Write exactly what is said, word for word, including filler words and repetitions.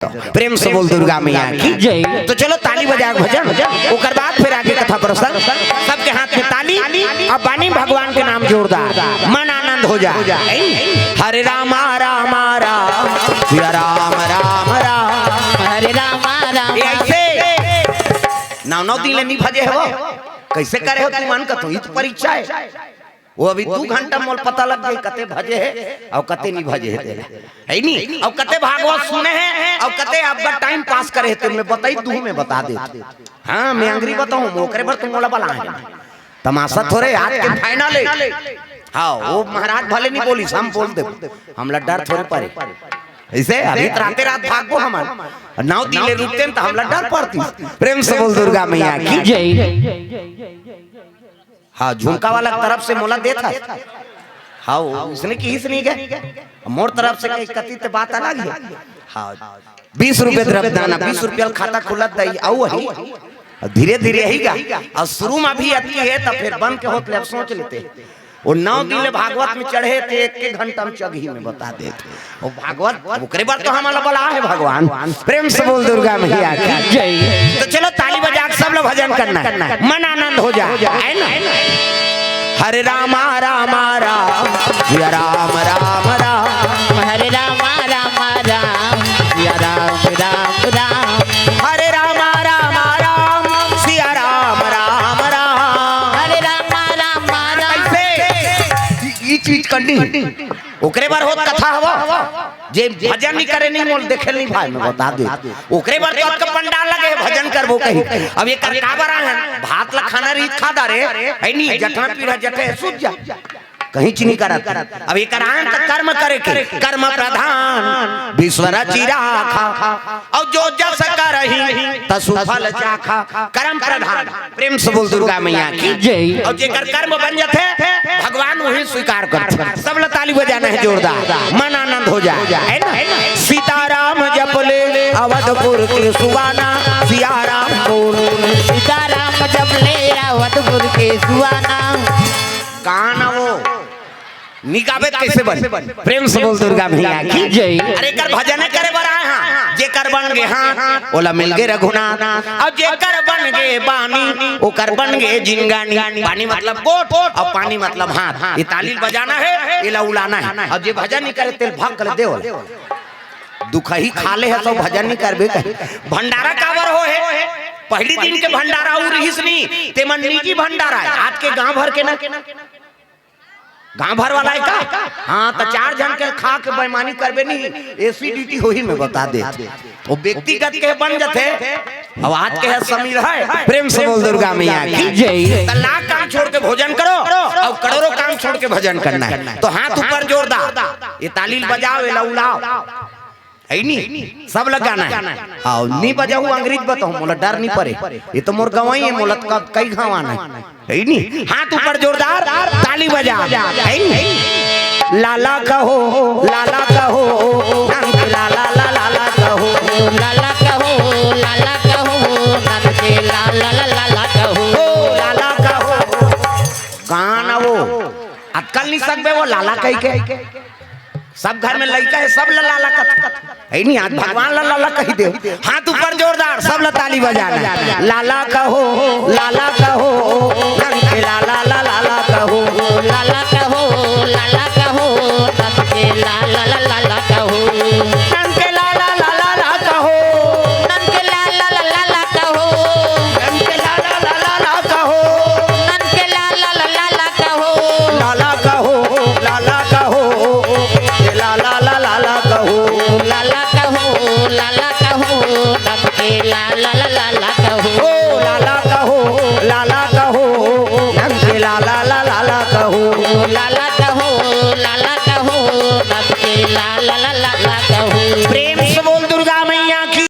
प्रेम से बोल दुर्गा मैया की जय। तो चलो ताली बजा के भजन, ओकर बाद फिर आगे कथा प्रसंग। सबके हाथ में ताली, अब बानी भगवान के नाम जोरदार, मन आनंद हो जाए। हरे रामा रामा राम, सिया राम राम राम। हरे रामा राम। ये ऐसे नौ नौ दिन ले नहीं भजे हो, कैसे करे हो तुमन का? तो ये तो परीक्षा है। वो अभी दू घंटा मोल पता लग जाई, कते भजे है और कते नहीं भजे है तेला। है नी? और कते भागवत सुने हैं और कते आपका टाइम पास करे हैं, तो मैं बताई, दू में बता दे। हाँ, मैं अंग्री बताऊँ, ओकरे बर तुम मोला बला है। तमाशा थोड़े, आज के फाइनल है। हाँ, वो महाराज भले नहीं बोली, हम बोल दे, हमला डर थोड़े पड़े। ऐसे अभी तो राते रात भागबो हमन, नौ दिन ले रुकते हैं तो हमला डर पड़ती। प्रेम से बोल दुर्गा मैया की जय। हाँ, झुमका वाला तरफ से मोला देत हस। हाँ, वो इसने की, इसने गए। मोर तरफ से कहीं कती ते बात अलग है। हाँ, बीस रुपये द्रव्य दान, बीस रुपये ल खाता खुलत दई, आऊ वही। धीरे धीरे ही गा। और शुरू में भी अति है, तो फिर बन के होत ले अब सोच लेते। वो नौ दिन ले भागवत में चढ़े थे, एक एक घंटा में चगही में बता देते। वो भागवत, ओकरे बर तो हमला बला है भगवान। प्रेम से बोल दुर्गा मैया की जय। तो चलो ताली बजा के सब लोग भजन करना है, मन आनंद हो जा, है ना? हरे रामा रामा राम, सिया राम राम राम। हरे रामा रामा राम, सिया राम राम राम। हरे रामा रामा राम, सिया राम राम राम। हरे रामा रामा राम। कैसे? ई चीज करनी। ओकरे बर होत कथा हवा, जे भजन नहीं करे नहीं मोल देखे नहीं भाई, मैं बता दे। ओकरे बर तो आपका पंडाल लगे है, भजन करबो कहीं। अब ये कर काबर आए हैं, भात ला खाना रीत खा डारे, है नहीं, जठना पीढ़ा जठे सूझ जा, कहीं चीनी करत। अब ये कर आए हैं तो कर्म करे के, कर्म प्रधान विश्व रचि राखा, और जो जस करही तसु फल चाखा। कर्म प्रधान। प्रेम से बोल दुर्गा मैया की जय। और जेकर कर्म बन जाथे, भगवान वही स्वीकार करथे। सब ला ताली बजाना है जोरदार, मन आनंद हो जाए, है ना? सीताराम जप ले अवधपुर के सुवाना, सिया राम बोल। सीताराम जप ले अवधपुर के सुवाना। गाना वो निगावे कैसे बन? प्रेम से बोल दुर्गा मैया की जय। अरे एकर भजन करे बर आए हाँ, जेकर बन गे हाँ, ओला मिल गे रघुनाथ। और जेकर बन गे बानी, ओकर बन गे जिंगानी। बानी मतलब गोठ और पानी मतलब हाथ। ये ताली बजाना है, ये ला उलाना है। और जे भजन नहीं करे तेल भाग कर दे। दुखही खा ले है तो भजन नहीं करबे कहीं। भंडारा काबर हो है? पहली दिन के भंडारा उ रहिस नहीं, ते मन निजी भंडारा है। आज के गांव भर के ना, गांव भर वाला है का? हाँ, तो चार झन के खा के बेईमानी करबे नहीं, एसिडिटी होही, मैं बता दे। वो व्यक्तिगत के बन जथे, अब आज के है समीर है। प्रेम से बोल दुर्गा मैया की जय। तो लाख काम छोड़ के भोजन करो और करोड़ों काम छोड़ के भजन करना है। तो हाथ ऊपर जोरदार, ये ताली बजाओ, ये लौलाओ। है नी? सब ला गाना है। हाँ, नी बजाऊ अंग्रेज बताऊँ, मोला डर नहीं पड़े। ये तो मोर गवाई है, मोला क-, कई घाव आना है। है नी? हाथ ऊपर जोरदार, ताली बजा। है नी? लाला कहो, लाला कहो, नंद लाला, ला, लाला कहो। लाला कहो, लाला कहो, नंद के लाला, ला, लाला कहो। ओ, लाला कहो। गाना वो, अतकल नहीं सकबे वो लाला कह के। सब घर में लइका है, सब ला लाला कथ-, है नहीं, आज भगवान ला लाला कही दे। हाथ ऊपर जोरदार, सब ला ताली बजाना। लाला कहो, लाला कहो, नंद के लाला, ला, लाला कहो। लाला कहो, लाला कहो, नंद के लाला, ला, लाला कहो। नंद के लाला, ला, लाला कहो। नंद के लाला, ला, लाला कहो। नंद के लाला, ला, लाला कहो। नंद के लाला, ला, लाला कहो। लाला कहो, लाला कहो, ए लाला, ला, लाला कहो। लाला कहो, लाला कहो, नंद के लाला, ला, लाला कहो। ओ लाला कहो, लाला कहो, नंद के लाला, ला, लाला कहो। लाला कहो, लाला कहो, नंद के लाला, ला, लाला